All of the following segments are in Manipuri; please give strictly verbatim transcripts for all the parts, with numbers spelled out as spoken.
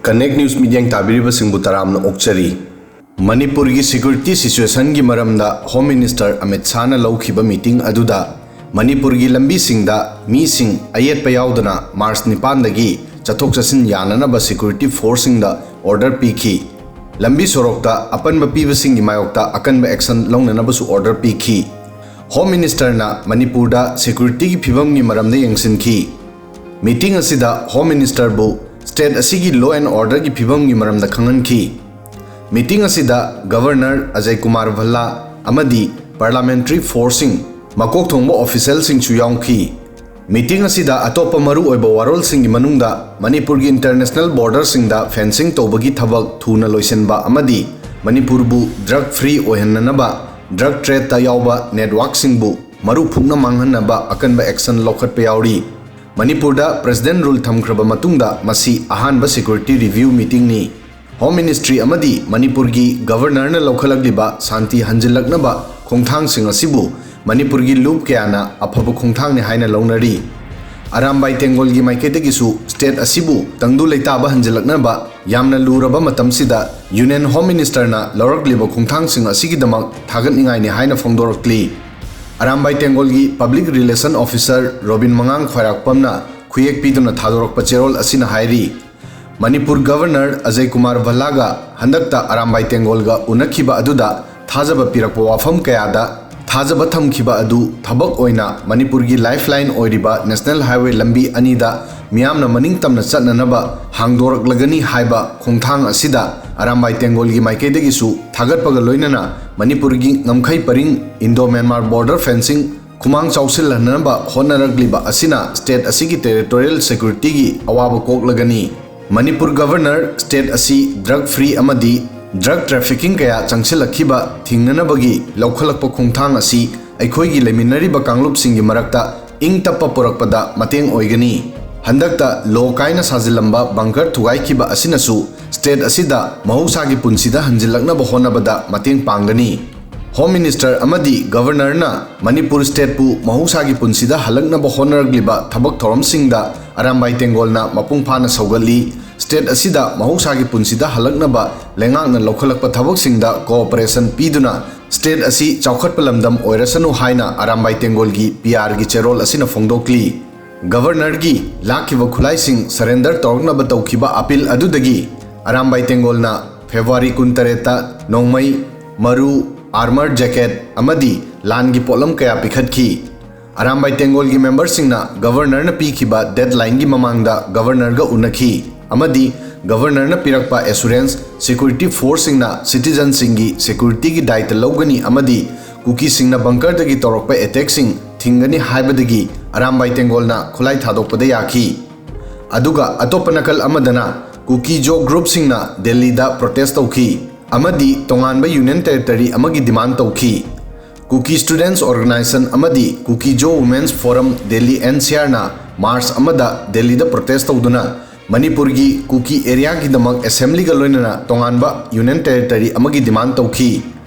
Connect News ꯃꯤꯠꯌꯦꯡ ꯇꯥꯕꯤꯔꯤꯕꯁꯤꯡꯕꯨ ꯇꯔꯥꯝꯅ ꯑꯣꯛꯆꯔꯤ꯫ ꯃꯅꯤꯄꯨꯔꯒꯤ ꯁꯦꯀ꯭ꯌꯨꯔꯤꯇꯤ ꯁꯤꯆꯨꯋꯦꯁꯟꯒꯤ ꯃꯔꯝꯗ ꯍꯣꯝ ꯃꯤꯅꯤꯁꯇꯔ ꯑꯃꯤꯠ ꯁꯥꯍꯅ ꯂꯧꯈꯤꯕ ꯃꯤꯇꯤꯡ ꯑꯗꯨꯗ ꯃꯅꯤꯄꯨꯔꯒꯤ ꯂꯝꯕꯤꯁꯤꯡꯗ ꯃꯤꯁꯤꯡ ꯑꯌꯦꯠꯄ ꯌꯥꯎꯗꯅ ꯃꯥꯔꯆ ꯅꯤꯄꯥꯟꯗꯒꯤ ꯆꯠꯊꯣꯛ ꯆꯠꯁꯤꯟ ꯌꯥꯅꯅꯕ ꯁꯦꯀ꯭ꯌꯨꯔꯤꯇꯤ ꯐꯣꯔꯁꯁꯤꯡꯗ ꯑꯣꯔꯗꯔ ꯄꯤꯈꯤ꯫ ꯂꯝꯕꯤ ꯁꯣꯔꯣꯛꯇ ꯑꯄꯟꯕ ꯄꯤꯕꯁꯤꯡꯒꯤ ꯃꯥꯌꯣꯛꯇ ꯑꯀꯟꯕ ꯑꯦꯛꯁꯟ ꯂꯧꯅꯅꯕꯁꯨ ꯑꯣꯔꯗꯔ ꯄꯤꯈꯤ꯫ ꯍꯣꯝ ꯃꯤꯅꯤꯁꯇꯔꯅ ꯃꯅꯤꯄꯨꯔꯗ ꯁꯦꯀ꯭ꯌꯨꯔꯤꯇꯤꯒꯤ ꯐꯤꯕꯝꯒꯤ ꯃꯔꯝꯗ ꯌꯦꯡꯁꯤꯟꯈꯤ꯫ ꯃꯤꯇꯤꯡ ꯑꯁꯤꯗ ꯍꯣꯝ ꯃꯤꯅꯤꯁꯇꯔꯕꯨ ꯁ꯭ꯇꯦꯠ ꯑꯁꯤꯒꯤ ꯂꯣ ꯑꯦꯟ ꯑꯣꯔꯗꯔꯒꯤ ꯐꯤꯕꯝꯒꯤ ꯃꯔꯝꯗ ꯈꯪꯍꯟꯈꯤ꯫ ꯃꯤꯇꯤꯡ ꯑꯁꯤꯗ ꯒꯚꯔꯅꯔ ꯑꯖꯌ ꯀꯨꯃꯥꯔ ꯚꯜꯂꯥ ꯑꯃꯗꯤ ꯄꯥꯔꯂꯥꯃꯦꯟꯇꯔꯤ ꯐꯣꯔꯁꯁꯤꯡ, ꯃꯀꯣꯛ ꯊꯣꯡꯕ ꯑꯣꯐꯤꯁꯤꯌꯦꯜꯁꯤꯡꯁꯨ ꯌꯥꯎꯈꯤ꯫ ꯃꯤꯇꯤꯡ ꯑꯁꯤꯗ ꯑꯇꯣꯞꯄ ꯃꯔꯨꯑꯣꯏꯕ ꯋꯥꯔꯣꯜꯁꯤꯡꯒꯤ ꯃꯅꯨꯡꯗ ꯃꯅꯤꯄꯨꯔꯒꯤ ꯏꯟꯇꯔꯅꯦꯁꯅꯦꯜ ꯕꯣꯔꯗꯔꯁꯤꯡꯗ ꯐꯦꯟꯁꯤꯡ ꯇꯧꯕꯒꯤ ꯊꯕꯛ ꯊꯨꯅ ꯂꯣꯏꯁꯤꯟꯕ ꯑꯃꯗꯤ ꯃꯅꯤꯄꯨꯔꯕꯨ ꯗ꯭ꯔꯒ ꯐ꯭ꯔꯤ ꯑꯣꯏꯍꯟꯅꯅꯕ ꯗ꯭ꯔꯒ ꯇ꯭ꯔꯦꯗꯇ ꯌꯥꯎꯕ ꯅꯦꯠꯋꯥꯔꯛꯁꯤꯡꯕꯨ ꯃꯔꯨ ꯐꯨꯛꯅ ꯃꯥꯡꯍꯟꯅꯕ ꯑꯀꯟꯕ ꯑꯦꯛꯁꯟ ꯂꯧꯈꯠꯄ ꯌꯥꯎꯔꯤ꯫ ꯃꯅꯤꯄꯨꯔꯗ ꯄ꯭ꯔꯦꯁꯤꯗꯦꯟꯠ ꯔꯨꯜ ꯊꯝꯈ꯭ꯔꯕ ꯃꯇꯨꯡꯗ ꯃꯁꯤ ꯑꯍꯥꯟꯕ ꯁꯦꯀ꯭ꯌꯨꯔꯤꯇꯤ ꯔꯤꯚꯤꯌꯨ ꯃꯤꯇꯤꯡꯅꯤ꯫ ꯍꯣꯝ ꯃꯤꯅꯤꯁꯇ꯭ꯔꯤ ꯑꯃꯗꯤ ꯃꯅꯤꯄꯨꯔꯒꯤ ꯒꯚꯔꯅꯔꯅ ꯂꯧꯈꯠꯂꯛꯂꯤꯕ ꯁꯥꯟꯇꯤ ꯍꯟꯖꯤꯜꯂꯛꯅꯕ ꯈꯣꯡꯊꯥꯡꯁꯤꯡ ꯑꯁꯤꯕꯨ ꯃꯅꯤꯄꯨꯔꯒꯤ ꯂꯨꯞ ꯀꯌꯥꯅ ꯑꯐꯕ ꯈꯣꯡꯊꯥꯡꯅꯤ ꯍꯥꯏꯅ ꯂꯧꯅꯔꯤ꯫ ꯑꯔꯥꯝꯕꯥꯏ ꯇꯦꯡꯒꯣꯜꯒꯤ ꯃꯥꯏꯀꯩꯗꯒꯤꯁꯨ ꯁ꯭ꯇꯦꯠ ꯑꯁꯤꯕꯨ ꯇꯪꯗꯨ ꯂꯩꯇꯥꯕ ꯍꯟꯖꯤꯜꯂꯛꯅꯕ ꯌꯥꯝꯅ ꯂꯨꯔꯕ ꯃꯇꯝꯁꯤꯗ ꯌꯨꯅꯤꯌꯟ ꯍꯣꯝ ꯃꯤꯅꯤꯁꯇꯔꯅ ꯂꯧꯔꯛꯂꯤꯕ ꯈꯣꯡꯊꯥꯡꯁꯤꯡ ꯑꯁꯤꯒꯤꯗꯃꯛ ꯊꯥꯒꯠꯅꯤꯡꯉꯥꯏꯅꯤ ꯍꯥꯏꯅ ꯐꯣꯡꯗꯣꯔꯛꯂꯤ꯫ ꯑꯔꯥꯝꯕꯥꯏ ꯇꯦꯡꯒꯣꯜꯒꯤ ꯄꯕ꯭ꯂꯤꯛ ꯔꯤꯂꯦꯁꯟ ꯑꯣꯐꯤꯁꯥꯔ ꯔꯣꯕꯤꯟ ꯃꯉꯥꯡ ꯈ꯭ꯋꯥꯏꯔꯥꯛꯄꯝꯅ ꯈꯨꯌꯦꯛ ꯄꯤꯗꯨꯅ ꯊꯥꯗꯣꯔꯛꯄ ꯆꯦꯔꯣꯜ ꯑꯁꯤꯅ ꯍꯥꯏꯔꯤ, ꯃꯅꯤꯄꯨꯔ ꯒꯚꯔꯅꯔ ꯑꯖꯌ ꯀꯨꯃꯥꯔ ꯚꯜꯂꯥꯒ ꯍꯟꯗꯛꯇ ꯑꯔꯥꯝꯕꯥꯏ ꯇꯦꯡꯒꯣꯜꯒ ꯎꯅꯈꯤꯕ ꯑꯗꯨꯗ ꯊꯥꯖꯕ ꯄꯤꯔꯛꯄ ꯋꯥꯐꯝ ꯀꯌꯥꯗ ꯊꯥꯖꯕ ꯊꯝꯈꯤꯕ ꯑꯗꯨ ꯊꯕꯛ ꯑꯣꯏꯅ ꯃꯅꯤꯄꯨꯔꯒꯤ ꯂꯥꯏꯐꯂꯥꯏꯟ ꯑꯣꯏꯔꯤꯕ ꯅꯦꯁꯅꯦꯜ ꯍꯥꯏꯋꯦ ꯂꯝꯕꯤ ꯑꯅꯤꯗ ꯃꯤꯌꯥꯝꯅ ꯃꯅꯤꯡ ꯇꯝꯅ ꯆꯠꯅꯅꯕ ꯍꯥꯡꯗꯣꯔꯛꯂꯒꯅꯤ ꯍꯥꯏꯕ ꯈꯣꯡꯊꯥꯡ ꯑꯁꯤꯗ ꯑꯔꯥꯝꯕꯥꯏ ꯇꯦꯡꯒꯣꯜꯒꯤ ꯃꯥꯏꯀꯩꯗꯒꯤꯁꯨ ꯊꯥꯒꯠꯄꯒ ꯂꯣꯏꯅꯅ ꯃꯅꯤꯄꯨꯔꯒꯤ ꯉꯝꯈꯩ ꯄꯔꯤꯡ ꯏꯟꯗꯣ ꯃ꯭ꯌꯥꯟꯃꯥꯔ ꯕꯣꯔꯗꯔ ꯐꯦꯟꯁꯤꯡ ꯈꯨꯃꯥꯡ ꯆꯥꯎꯁꯤꯜꯍꯟꯅꯕ ꯍꯣꯠꯅꯔꯛꯂꯤꯕ ꯑꯁꯤꯅ ꯁ꯭ꯇꯦꯠ ꯑꯁꯤꯒꯤ ꯇꯦꯔꯤꯇꯣꯔꯤꯌꯦꯜ ꯁꯦꯀ꯭ꯌꯨꯔꯤꯇꯤꯒꯤ ꯑꯋꯥꯕ ꯀꯣꯛꯂꯒꯅꯤ꯫ ꯃꯅꯤꯄꯨꯔ ꯒꯚꯔꯅꯔ ꯁ꯭ꯇꯦꯠ ꯑꯁꯤ ꯗ꯭ꯔꯒ ꯐ꯭ꯔꯤ ꯑꯃꯗꯤ ꯗ꯭ꯔꯒ ꯇ꯭ꯔꯥꯐꯤꯀꯤꯡ ꯀꯌꯥ ꯆꯪꯁꯤꯜꯂꯛꯈꯤꯕ ꯊꯤꯡꯅꯅꯕꯒꯤ ꯂꯧꯈꯠꯂꯛꯄ ꯈꯣꯡꯊꯥꯡ ꯑꯁꯤ ꯑꯩꯈꯣꯏꯒꯤ ꯂꯩꯃꯤꯟꯅꯔꯤꯕ ꯀꯥꯡꯂꯨꯞꯁꯤꯡꯒꯤ ꯃꯔꯛꯇ ꯏꯪ ꯇꯞꯄ ꯄꯨꯔꯛꯄꯗ ꯃꯇꯦꯡ ꯑꯣꯏꯒꯅꯤ꯫ ꯍꯟꯗꯛꯇ ꯂꯣ ꯀꯥꯏꯅ ꯁꯥꯖꯤꯜꯂꯝꯕ ꯕꯪꯀꯔ ꯊꯨꯒꯥꯏꯈꯤꯕ ꯑꯁꯤꯅꯁꯨ ꯁ꯭ꯇꯦꯠ ꯑꯁꯤꯗ ꯃꯍꯧꯁꯥꯒꯤ ꯄꯨꯟꯁꯤꯗ ꯍꯟꯖꯤꯜꯂꯛꯅꯕ ꯍꯣꯠꯅꯕꯗ ꯃꯇꯦꯡ ꯄꯥꯡꯒꯅꯤ꯫ ꯍꯣꯝ ꯃꯤꯅꯤꯁꯇꯔ ꯑꯃꯗꯤ ꯒꯚꯔꯅꯔꯅ ꯃꯅꯤꯄꯨꯔ ꯁ꯭ꯇꯦꯠꯄꯨ ꯃꯍꯧꯁꯥꯒꯤ ꯄꯨꯟꯁꯤꯗ ꯍꯜꯂꯛꯅꯕ ꯍꯣꯠꯅꯔꯛꯂꯤꯕ ꯊꯕꯛ ꯊꯧꯔꯝꯁꯤꯡꯗ ꯑꯔꯥꯝꯕꯥꯏ ꯇꯦꯡꯒꯣꯜꯅ ꯃꯄꯨꯡ ꯐꯥꯅ ꯁꯧꯒꯠꯂꯤ꯫ ꯁ꯭ꯇꯦꯠ ꯑꯁꯤꯗ ꯃꯍꯧꯁꯥꯒꯤ ꯄꯨꯟꯁꯤꯗ ꯍꯜꯂꯛꯅꯕ ꯂꯩꯉꯥꯛꯅ ꯂꯧꯈꯠꯂꯛꯄ ꯊꯕꯛꯁꯤꯡꯗ ꯀꯣꯑꯣꯄꯔꯦꯁꯟ ꯄꯤꯗꯨꯅ ꯁ꯭ꯇꯦꯠ ꯑꯁꯤ ꯆꯥꯎꯈꯠꯄ ꯂꯝꯗꯝ ꯑꯣꯏꯔꯁꯅꯨ ꯍꯥꯏꯅ ꯑꯔꯥꯝꯕꯥꯏ ꯇꯦꯡꯒꯣꯜꯒꯤ ꯄꯤꯌꯥꯔꯒꯤ ꯆꯦꯔꯣꯜ ꯑꯁꯤꯅ ꯐꯣꯡꯗꯣꯛꯂꯤ꯫ ꯒꯕꯔꯅꯔꯒꯤ ꯂꯥꯛꯈꯤꯕ ꯈꯨꯠꯂꯥꯏꯁꯤꯡ ꯁꯔꯦꯟꯗꯔ ꯇꯧꯔꯛꯅꯕ ꯇꯧꯈꯤꯕ ꯑꯄꯤꯜ ꯑꯗꯨꯗꯒꯤ ꯑꯔꯥꯝꯕꯥꯏ ꯇꯦꯡꯒꯣꯜꯅ ꯐꯦꯕ꯭ꯔꯨꯋꯥꯔꯤ ꯀꯨꯟꯇꯔꯦꯠꯇ ꯅꯣꯡꯃꯩ, ꯃꯔꯨ, ꯑꯥꯔꯃꯔ ꯖꯦꯀꯦꯠ ꯑꯃꯗꯤ ꯂꯥꯟꯒꯤ ꯄꯣꯠꯂꯝ ꯀꯌꯥ ꯄꯤꯈꯠꯈꯤ꯫ ꯑꯔꯥꯝꯕꯥꯏ ꯇꯦꯡꯒꯣꯜꯒꯤ ꯃꯦꯝꯕꯔꯁꯤꯡꯅ ꯒꯕꯔꯅꯔꯅ ꯄꯤꯈꯤꯕ ꯗꯦꯗꯂꯥꯏꯟꯒꯤ ꯃꯃꯥꯡꯗ ꯒꯕꯔꯅꯔꯒ ꯎꯅꯈꯤ ꯑꯃꯗꯤ ꯒꯕꯔꯅꯔꯅ ꯄꯤꯔꯛꯄ ꯑꯦꯁꯨꯔꯦꯟꯁ, ꯁꯦꯀ꯭ꯌꯨꯔꯤꯇꯤ ꯐꯣꯔꯁꯁꯤꯡꯅ ꯁꯤꯇꯤꯖꯟꯁꯤꯡꯒꯤ ꯁꯦꯀ꯭ꯌꯨꯔꯤꯇꯤꯒꯤ ꯗꯥꯏꯇ ꯂꯧꯒꯅꯤ ꯑꯃꯗꯤ ꯀꯨꯀꯤꯁꯤꯡꯅ ꯕꯪꯀꯔꯗꯒꯤ ꯇꯧꯔꯛꯄ ꯑꯦꯇꯦꯛꯁꯤꯡ ꯊꯤꯡꯒꯅꯤ ꯍꯥꯏꯕꯗꯒꯤ ꯑꯔꯥꯝꯕꯥꯏ ꯇꯦꯡꯒꯣꯜꯅ ꯈꯨꯠꯂꯥꯏ ꯊꯥꯗꯣꯛꯄꯗ ꯌꯥꯈꯤ꯫ ꯑꯗꯨꯒ ꯑꯇꯣꯞꯄ ꯅꯥꯀꯜ ꯑꯃꯗꯅ ꯀꯨꯀꯤ ꯖꯣ ꯒ꯭ꯔꯨꯞꯁꯤꯡꯅ ꯗꯦꯜꯂꯤꯗ ꯄ꯭ꯔꯣꯇꯦꯁ ꯇꯧꯈꯤ ꯑꯃꯗꯤ ꯇꯣꯉꯥꯟꯕ ꯌꯨꯅꯤꯌꯟ ꯇꯦꯔꯤꯇꯔꯤ ꯑꯃꯒꯤ ꯗꯤꯃꯥꯟ ꯇꯧꯈꯤ꯫ ꯀꯨꯀꯤ ꯁ꯭ꯇꯨꯗꯦꯟꯠꯁ ꯑꯣꯔꯒꯅꯥꯏꯖꯦꯁꯟ ꯑꯃꯗꯤ Kuki Zo women's forum Delhi N C ꯑꯥꯔꯅ ꯃꯥꯔꯆ ꯑꯃꯗ ꯗꯦꯜꯂꯤꯗ ꯄ꯭ꯔꯣꯇꯦꯁ ꯇꯧꯗꯨꯅ ꯃꯅꯤꯄꯨꯔꯒꯤ ꯀꯨꯀꯤ ꯑꯦꯔꯤꯌꯥꯒꯤꯗꯃꯛ ꯑꯦꯁꯦꯝꯕ꯭ꯂꯤꯒ ꯂꯣꯏꯅꯅ ꯇꯣꯉꯥꯟꯕ ꯌꯨꯅꯤꯌꯟ ꯇꯦꯔꯤꯇꯔꯤ ꯑꯃꯒꯤ ꯗꯤꯃꯥꯟ ꯇꯧꯈꯤ꯫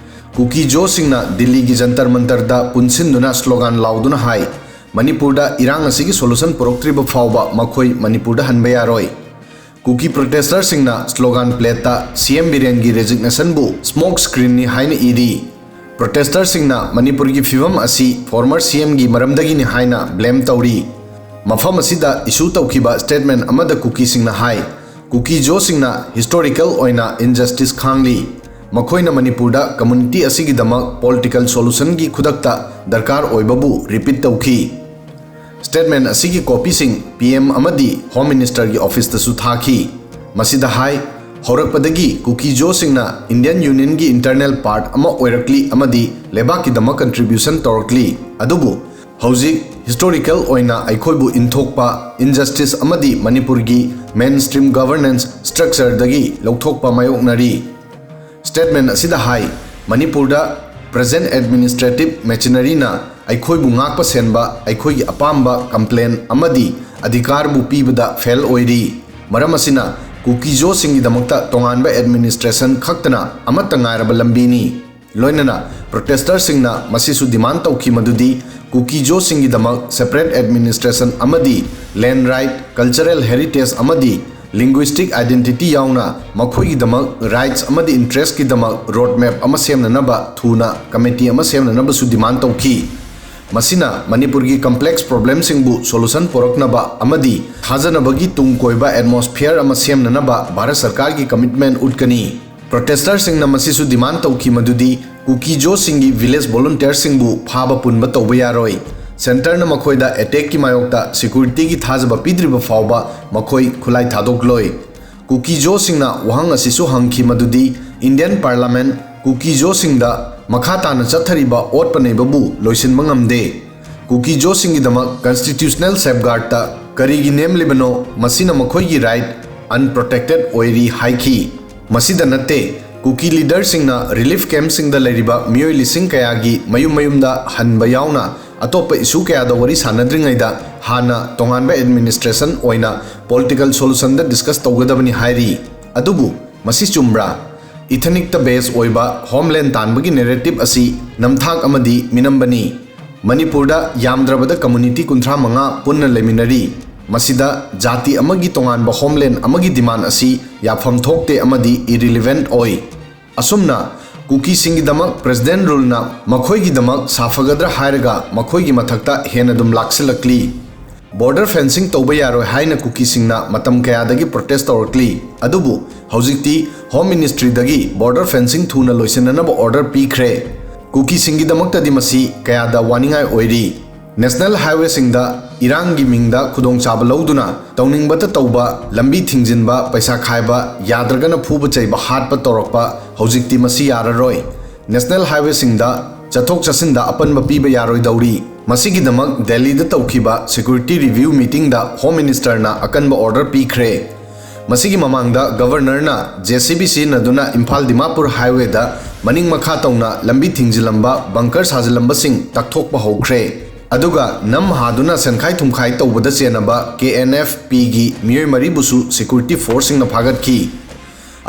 ꯀꯨꯀꯤ ꯖꯣꯁꯤꯡꯅ ꯗꯤꯜꯂꯤꯒꯤ ꯖꯟꯇꯔ ꯃꯟꯇꯔꯗ ꯄꯨꯟꯁꯤꯟꯗꯨꯅ ꯁ꯭ꯂꯣꯒꯥꯟ ꯂꯥꯎꯗꯨꯅ ꯍꯥꯏ, ꯃꯅꯤꯄꯨꯔꯗ ꯏꯔꯥꯡ ꯑꯁꯤꯒꯤ ꯁꯣꯂꯨꯁꯟ ꯄꯨꯔꯛꯇ꯭ꯔꯤꯕ ꯐꯥꯎꯕ ꯃꯈꯣꯏ ꯃꯅꯤꯄꯨꯔꯗ ꯍꯟꯕ ꯌꯥꯔꯣꯏ꯫ ꯀꯨꯀꯤ ꯄ꯭ꯔꯣꯇꯦꯁꯇꯔꯁꯤꯡꯅ ꯁ꯭ꯂꯣꯒꯥꯟ ꯄ꯭ꯂꯦꯠꯇ ꯁꯤ ꯑꯦꯝ ꯕꯤꯔꯦꯟꯒꯤ ꯔꯦꯖꯤꯒꯅꯦꯁꯟꯕꯨ ꯁ꯭ꯃꯣꯛ ꯁ꯭ꯀ꯭ꯔꯤꯟꯅꯤ ꯍꯥꯏꯅ ꯏꯔꯤ꯫ ꯄ꯭ꯔꯣꯇꯦꯁꯇꯔꯁꯤꯡꯅ ꯃꯅꯤꯄꯨꯔꯒꯤ ꯐꯤꯚꯝ ꯑꯁꯤ ꯐꯣꯔꯃꯔ ꯁꯤ ꯑꯦꯝꯒꯤ ꯃꯔꯝꯗꯒꯤꯅꯤ ꯍꯥꯏꯅ ꯕ꯭ꯂꯦꯝ ꯇꯧꯔꯤ꯫ ꯃꯐꯝ ꯑꯁꯤꯗ ꯏꯁꯨ ꯇꯧꯈꯤꯕ ꯁ꯭ꯇꯦꯠꯃꯦꯟ ꯑꯃꯗ ꯀꯨꯀꯤꯁꯤꯡꯅ ꯍꯥꯏ, ꯀꯨꯀꯤ ꯖꯣꯁꯤꯡꯅ ꯍꯤꯁꯇꯣꯔꯤꯀꯦꯜ ꯑꯣꯏꯅ ꯏꯟꯖꯁꯇꯤꯁ ꯈꯥꯡꯂꯤ꯫ ꯃꯈꯣꯏꯅ ꯃꯅꯤꯄꯨꯔꯗ ꯀꯝꯃ꯭ꯌꯨꯅꯤꯇꯤ ꯑꯁꯤꯒꯤꯗꯃꯛ ꯄꯣꯂꯤꯇꯤꯀꯦꯜ ꯁꯣꯂꯨꯁꯟꯒꯤ ꯈꯨꯗꯛꯇ ꯗꯔꯀꯥꯔ ꯑꯣꯏꯕꯕꯨ ꯔꯤꯄꯤꯠ ꯇꯧꯈꯤ꯫ ꯁ꯭ꯇꯦꯠꯃꯦꯟ ꯑꯁꯤꯒꯤ ꯀꯣꯄꯤꯁꯤꯡ ꯄꯤ ꯑꯦꯝ ꯑꯃꯗꯤ ꯍꯣꯝ ꯃꯤꯅꯤꯁꯇꯔꯒꯤ ꯑꯣꯐꯤꯁꯇꯁꯨ ꯊꯥꯈꯤ꯫ ꯃꯁꯤꯗ ꯍꯥꯏ, ꯍꯧꯔꯛꯄꯗꯒꯤ ꯀꯨꯀꯤ ꯖꯣꯁꯤꯡꯅ ꯏꯟꯗꯤꯌꯟ ꯌꯨꯅꯤꯌꯟꯒꯤ ꯏꯟꯇꯔꯅꯦꯜ ꯄꯥꯔꯠ ꯑꯃ ꯑꯣꯏꯔꯛꯂꯤ ꯑꯃꯗꯤ ꯂꯩꯕꯥꯛꯀꯤꯗꯃꯛ ꯀꯟꯇ꯭ꯔꯤꯕ꯭ꯌꯨꯁꯟ ꯇꯧꯔꯛꯂꯤ꯫ ꯑꯗꯨꯕꯨ ꯍꯧꯖꯤꯛ ꯍꯤꯁꯇꯣꯔꯤꯀꯦꯜ ꯑꯣꯏꯅ ꯑꯩꯈꯣꯏꯕꯨ ꯏꯟꯊꯣꯛꯄ, ꯏꯟꯖꯁꯇꯤꯁ ꯑꯃꯗꯤ ꯃꯅꯤꯄꯨꯔꯒꯤ ꯃꯦꯟ ꯁ꯭ꯇ꯭ꯔꯤꯝ ꯒꯚꯔꯅꯦꯟꯁ ꯁ꯭ꯇ꯭ꯔꯛꯆꯔꯗꯒꯤ ꯂꯧꯊꯣꯛꯄ ꯃꯥꯌꯣꯛꯅꯔꯤ꯫ ꯁ꯭ꯇꯦꯠꯃꯦꯟ ꯑꯁꯤꯗ ꯍꯥꯏ, ꯃꯅꯤꯄꯨꯔꯗ ꯄ꯭ꯔꯦꯖꯦꯟꯠ ꯑꯦꯗꯃꯤꯅꯤꯁꯇ꯭ꯔꯦꯇꯤꯚ ꯃꯦꯆꯤꯅꯔꯤꯅ ꯑꯩꯈꯣꯏꯕꯨ ꯉꯥꯛꯄ ꯁꯦꯟꯕ, ꯑꯩꯈꯣꯏꯒꯤ ꯑꯄꯥꯝꯕ, ꯀꯝꯄ꯭ꯂꯦꯟ ꯑꯃꯗꯤ ꯑꯙꯤꯀꯥꯔꯕꯨ ꯄꯤꯕꯗ ꯐꯦꯜ ꯑꯣꯏꯔꯤ꯫ ꯃꯔꯝ ꯑꯁꯤꯅ ꯀꯨꯀꯤ ꯖꯣꯁꯤꯡꯒꯤꯗꯃꯛꯇ ꯇꯣꯉꯥꯟꯕ ꯑꯦꯗꯃꯤꯅꯤꯁꯇ꯭ꯔꯦꯁꯟ ꯈꯛꯇꯅ ꯑꯃꯠꯇ ꯉꯥꯏꯔꯕ ꯂꯝꯕꯤꯅꯤ꯫ ꯂꯣꯏꯅꯅ ꯄ꯭ꯔꯣꯇꯦꯁꯇꯔꯁꯤꯡꯅ ꯃꯁꯤꯁꯨ ꯗꯤꯃꯥꯟ ꯇꯧꯈꯤ ꯃꯗꯨꯗꯤ ꯀꯨꯀꯤ ꯖꯣꯁꯤꯡꯒꯤꯗꯃꯛ ꯁꯦꯄꯔꯦꯠ ꯑꯦꯗꯃꯤꯅꯤꯁꯇ꯭ꯔꯦꯁꯟ ꯑꯃꯗꯤ ꯂꯦꯟ ꯔꯥꯏꯠ, ꯀꯜꯆꯔꯦꯜ ꯍꯦꯔꯤꯇꯦꯖ ꯑꯃꯗꯤ Linguistic identity ꯌꯥꯎꯅ ꯃꯈꯣꯏꯒꯤꯗꯃꯛ rights ꯑꯃꯗꯤ interestꯀꯤꯗꯃꯛ road map ꯑꯃ ꯁꯦꯝꯅꯅꯕ ꯊꯨꯅ committee ꯑꯃ ꯁꯦꯝꯅꯅꯕꯁꯨ demand ꯇꯧꯈꯤ꯫ ꯃꯁꯤꯅ ꯃꯅꯤꯄꯨꯔꯒꯤ complex problemꯁꯤꯡꯕꯨ solution ꯄꯨꯔꯛꯅꯕ ꯑꯃꯗꯤ ꯊꯥꯖꯅꯕꯒꯤ ꯇꯨꯡ ꯀꯣꯏꯕ atmosphere ꯑꯃ ꯁꯦꯝꯅꯅꯕ ꯚꯥꯔꯠ ꯁꯔꯀꯥꯔꯒꯤ commitment ꯎꯠꯀꯅꯤ꯫ Protesterꯁꯤꯡꯅ ꯃꯁꯤꯁꯨ demand ꯇꯧꯈꯤ ꯃꯗꯨꯗꯤ ꯀꯨꯀꯤꯖꯣꯁꯤꯡꯒꯤ village volunteerꯁꯤꯡꯕꯨ ꯐꯥꯕ ꯄꯨꯟꯕ ꯇꯧꯕ ꯌꯥꯔꯣꯏ꯫ Centreꯅ ꯃꯈꯣꯏꯗ attackꯀꯤ ꯃꯥꯌꯣꯛꯇ securityꯒꯤ ꯊꯥꯖꯕ ꯄꯤꯗ꯭ꯔꯤꯕ ꯐꯥꯎꯕ ꯃꯈꯣꯏ ꯈꯨꯠꯂꯥꯏ ꯊꯥꯗꯣꯛꯂꯣꯏ꯫ ꯀꯨꯀꯤꯖꯣꯁꯤꯡꯅ ꯋꯥꯍꯪ ꯑꯁꯤꯁꯨ ꯍꯪꯈꯤ ꯃꯗꯨꯗꯤ Indian Parliament ꯀꯨꯀꯤꯖꯣꯁꯤꯡꯗ ꯃꯈꯥ ꯇꯥꯅ ꯆꯠꯊꯔꯤꯕ ꯑꯣꯠꯄ ꯅꯩꯕꯕꯨ ꯂꯣꯏꯁꯤꯟꯕ ꯉꯝꯗꯦ꯫ ꯀꯨꯀꯤꯖꯣꯁꯤꯡꯒꯤꯗꯃꯛ constitutional safeguardꯇ ꯀꯔꯤꯒꯤ ꯅꯦꯝꯂꯤꯕꯅꯣ? ꯃꯁꯤꯅ ꯃꯈꯣꯏꯒꯤ right unprotected ꯑꯣꯏꯔꯤ ꯍꯥꯏꯈꯤ꯫ ꯃꯁꯤꯗ ꯅꯠꯇꯦ, ꯀꯨꯀꯤ leaderꯁꯤꯡꯅ relief campꯁꯤꯡꯗ ꯂꯩꯔꯤꯕ ꯃꯤꯑꯣꯏ ꯂꯤꯁꯤꯡ ꯀꯌꯥꯒꯤ ꯃꯌꯨꯝ ꯃꯌꯨꯝꯗ ꯍꯟꯕ ꯌꯥꯎꯅ ꯑꯇꯣꯞꯄ issue ꯀꯌꯥꯗ ꯋꯥꯔꯤ ꯁꯥꯟꯅꯗ꯭ꯔꯤꯉꯩꯗ ꯍꯥꯟꯅ ꯇꯣꯉꯥꯟꯕ administration ꯑꯣꯏꯅ political solutionꯗ discuss ꯇꯧꯒꯗꯕꯅꯤ ꯍꯥꯏꯔꯤ꯫ ꯑꯗꯨꯕꯨ ꯃꯁꯤ ꯆꯨꯝꯕ꯭ꯔꯥ? Ethnicꯇ base ꯑꯣꯏꯕ homeland ꯇꯥꯟꯕꯒꯤ narrative ꯑꯁꯤ ꯅꯝꯊꯥꯛ ꯑꯃꯗꯤ ꯃꯤꯅꯝꯕꯅꯤ꯫ ꯃꯅꯤꯄꯨꯔꯗ ꯌꯥꯝꯗ꯭ꯔꯕꯗ community ꯀꯨꯟꯊ꯭ꯔꯥ ꯃꯉꯥ ꯄꯨꯟꯅ ꯂꯩꯃꯤꯟꯅꯔꯤ꯫ ꯃꯁꯤꯗ ꯖꯥꯇꯤ ꯑꯃꯒꯤ ꯇꯣꯉꯥꯟꯕ homeland ꯑꯃꯒꯤ demand ꯑꯁꯤ ꯌꯥꯐꯝ ꯊꯣꯛꯇꯦ ꯑꯃꯗꯤ irrelevant ꯑꯣꯏ꯫ ꯑꯁꯨꯝꯅ ꯀꯨꯀꯤꯁꯤꯡꯒꯤꯗꯃꯛ President ruleꯅ ꯃꯈꯣꯏꯒꯤꯗꯃꯛ ꯁꯥꯐꯒꯗ꯭ꯔꯥ ꯍꯥꯏꯔꯒ ꯃꯈꯣꯏꯒꯤ ꯃꯊꯛꯇ ꯍꯦꯟꯅ ꯑꯗꯨꯝ ꯂꯥꯛꯁꯤꯜꯂꯛꯂꯤ꯫ Border fencing ꯇꯧꯕ ꯌꯥꯔꯣꯏ ꯍꯥꯏꯅ ꯀꯨꯀꯤꯁꯤꯡꯅ ꯃꯇꯝ ꯀꯌꯥꯗꯒꯤ protest ꯇꯧꯔꯛꯂꯤ꯫ ꯑꯗꯨꯕꯨ ꯍꯧꯖꯤꯛꯇꯤ Home Ministryꯗꯒꯤ border fencing ꯊꯨꯅ ꯂꯣꯏꯁꯤꯟꯅꯅꯕ order ꯄꯤꯈ꯭ꯔꯦ꯫ ꯀꯨꯀꯤꯁꯤꯡꯒꯤꯗꯃꯛꯇꯗꯤ ꯃꯁꯤ ꯀꯌꯥꯗ ꯋꯥꯅꯤꯡꯉꯥꯏ ꯑꯣꯏꯔꯤ꯫ National highwayꯁꯤꯡꯗ ꯏꯔꯥꯡꯒꯤ ꯃꯤꯡꯗ ꯈꯨꯗꯣꯡꯆꯥꯕ ꯂꯧꯗꯨꯅ ꯇꯧꯅꯤꯡꯕꯇ ꯇꯧꯕ, ꯂꯝꯕꯤ ꯊꯤꯡꯖꯤꯟꯕ, ꯄꯩꯁꯥ ꯈꯥꯏꯕ, ꯌꯥꯗ꯭ꯔꯒꯅ ꯐꯨꯕ ꯆꯩꯕ, ꯍꯥꯠꯄ ꯇꯧꯔꯛꯄ ꯍꯧꯖꯤꯛꯇꯤ ꯃꯁꯤ ꯌꯥꯔꯔꯣꯏ꯫ National highwayꯁꯤꯡꯗ ꯆꯠꯊꯣꯛ ꯆꯠꯁꯤꯟꯗ ꯑꯄꯟꯕ ꯄꯤꯕ ꯌꯥꯔꯣꯏꯗꯧꯔꯤ꯫ ꯃꯁꯤꯒꯤꯗꯃꯛ ꯗꯦꯜꯂꯤꯗ ꯇꯧꯈꯤꯕ security review meetingꯗ Home Ministerꯅ ꯑꯀꯟꯕ order ꯄꯤꯈ꯭ꯔꯦ꯫ ꯃꯁꯤꯒꯤ ꯃꯃꯥꯡꯗ Governorꯅ JCB ꯁꯤꯖꯤꯟꯅꯗꯨꯅ ꯏꯝꯐꯥꯜ ꯗꯤꯃꯥꯄꯨꯔ highwayꯗ ꯃꯅꯤꯡ ꯃꯈꯥ ꯇꯧꯅ ꯂꯝꯕꯤ ꯊꯤꯡꯖꯤꯜꯂꯝꯕ, bunker ꯁꯥꯖꯤꯜꯂꯝꯕꯁꯤꯡ ꯇꯛꯊꯣꯛꯄ ꯍꯧꯈ꯭ꯔꯦ꯫ ꯑꯗꯨꯒ ꯅꯝ ꯍꯥꯗꯨꯅ ꯁꯦꯟꯈꯥꯏ ꯊꯨꯝꯈꯥꯏ ꯇꯧꯕꯗ ꯆꯦꯟꯅꯕ KNFPꯒꯤ ꯃꯤꯑꯣꯏ ꯃꯔꯤꯕꯨꯁꯨ security forceꯁꯤꯡꯅ ꯐꯥꯒꯠꯈꯤ꯫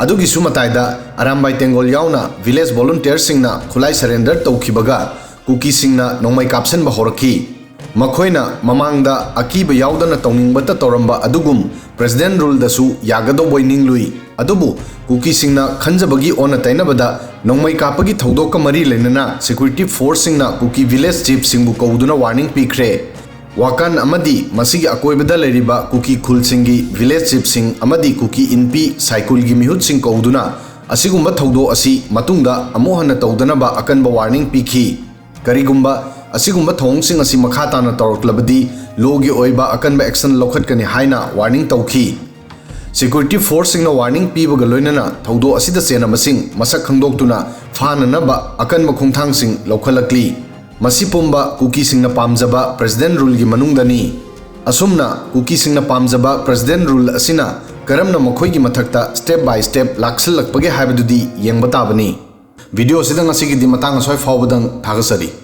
ꯑꯗꯨꯒꯤꯁꯨ ꯃꯇꯥꯏꯗ ꯑꯔꯥꯝꯕꯥꯏ ꯇꯦꯡꯒꯣꯜ ꯌꯥꯎꯅ village volunteerꯁꯤꯡꯅ ꯈꯨꯠꯂꯥꯏ surrender ꯇꯧꯈꯤꯕꯒ ꯀꯨꯀꯤꯁꯤꯡꯅ ꯅꯣꯡꯃꯩ ꯀꯥꯞꯁꯤꯟꯕ ꯍꯧꯔꯛꯈꯤ꯫ ꯃꯈꯣꯏꯅ ꯃꯃꯥꯡꯗ ꯑꯀꯤꯕ ꯌꯥꯎꯗꯅ ꯇꯧꯅꯤꯡꯕꯇ ꯇꯧꯔꯝꯕ ꯑꯗꯨꯒꯨꯝ ꯄ꯭ꯔꯦꯁꯤꯗꯦꯟ ꯔꯨꯜꯗꯁꯨ ꯌꯥꯒꯗꯧꯕꯣꯏ ꯅꯤꯡꯂꯨꯏ꯫ ꯑꯗꯨꯕꯨ ꯀꯨꯀꯤꯁꯤꯡꯅ ꯈꯟꯖꯕꯒꯤ ꯑꯣꯟꯅ ꯇꯩꯅꯕꯗ ꯅꯣꯡꯃꯩ ꯀꯥꯞꯄꯒꯤ ꯊꯧꯗꯣꯛꯀ ꯃꯔꯤ ꯂꯩꯅꯅ ꯁꯦꯀ꯭ꯌꯨꯔꯤꯇꯤ ꯐꯣꯔꯁꯁꯤꯡꯅ ꯀꯨꯀꯤ ꯚꯤꯂꯦꯖ ꯆꯤꯐꯁꯤꯡꯕꯨ ꯀꯧꯗꯨꯅ ꯋꯥꯔꯅꯤꯡ ꯄꯤꯈ꯭ꯔꯦ꯫ ꯋꯥꯀꯥꯟ ꯑꯃꯗꯤ ꯃꯁꯤꯒꯤ ꯑꯀꯣꯏꯕꯗ ꯂꯩꯔꯤꯕ ꯀꯨꯀꯤ ꯈꯨꯜꯁꯤꯡꯒꯤ ꯚꯤꯂꯦꯖ ꯆꯤꯐꯁꯤꯡ ꯑꯃꯗꯤ ꯀꯨꯀꯤ ꯏꯟꯄꯤ ꯁꯥꯏꯀꯨꯜꯒꯤ ꯃꯤꯍꯨꯠꯁꯤꯡ ꯀꯧꯗꯨꯅ ꯑꯁꯤꯒꯨꯝꯕ ꯊꯧꯗꯣꯛ ꯑꯁꯤ ꯃꯇꯨꯡꯗ ꯑꯃꯨꯛ ꯍꯟꯅ ꯇꯧꯗꯅꯕ ꯑꯀꯟꯕ ꯋꯥꯔꯅꯤꯡ ꯄꯤꯈꯤ꯫ ꯀꯔꯤꯒꯨꯝꯕ ꯑꯁꯤꯒꯨꯝꯕ ꯊꯧꯑꯣꯡꯁꯤꯡ ꯑꯁꯤ ꯃꯈꯥ ꯇꯥꯅ ꯇꯧꯔꯛꯂꯕꯗꯤ ꯂꯣꯒꯤ ꯑꯣꯏꯕ ꯑꯀꯟꯕ ꯑꯦꯛꯁꯟ ꯂꯧꯈꯠꯀꯅꯤ ꯍꯥꯏꯅ ꯋꯥꯔꯅꯤꯡ ꯇꯧꯈꯤ꯫ ꯁꯦꯀ꯭ꯌꯨꯔꯤꯇꯤ ꯐꯣꯔꯁꯁꯤꯡꯅ ꯋꯥꯔꯅꯤꯡ ꯄꯤꯕꯒ ꯂꯣꯏꯅꯅ ꯊꯧꯗꯣꯛ ꯑꯁꯤꯗ ꯆꯦꯟꯅꯕꯁꯤꯡ ꯃꯁꯛ ꯈꯪꯗꯣꯛꯇꯨꯅ ꯐꯥꯅꯅꯕ ꯑꯀꯟꯕ ꯈꯣꯡꯊꯥꯡꯁꯤꯡ ꯂꯧꯈꯠꯂꯛꯂꯤ꯫ ꯃꯁꯤ ꯄꯨꯝꯕ ꯀꯨꯀꯤꯁꯤꯡꯅ ꯄꯥꯝꯖꯕ ꯄ꯭ꯔꯦꯁꯤꯗꯦꯟ ꯔꯨꯜꯒꯤ ꯃꯅꯨꯡꯗꯅꯤ꯫ ꯑꯁꯨꯝꯅ ꯀꯨꯀꯤꯁꯤꯡꯅ ꯄꯥꯝꯖꯕ ꯄ꯭ꯔꯦꯁꯤꯗꯦꯟ ꯔꯨꯜ ꯑꯁꯤꯅ ꯀꯔꯝꯅ ꯃꯈꯣꯏꯒꯤ ꯃꯊꯛꯇ step by step ꯂꯥꯛꯁꯤꯜꯂꯛꯄꯒꯦ ꯍꯥꯏꯕꯗꯨꯗꯤ ꯌꯦꯡꯕ ꯇꯥꯕꯅꯤ꯫ ꯚꯤꯗꯤꯑꯣ ꯑꯁꯤꯗ ꯉꯁꯤꯒꯤꯗꯤ ꯃꯇꯥꯡ ꯑꯁ꯭ꯋꯥꯏ ꯐꯥꯎꯕꯗꯪ ꯊꯥꯒꯠꯆꯔꯤ꯫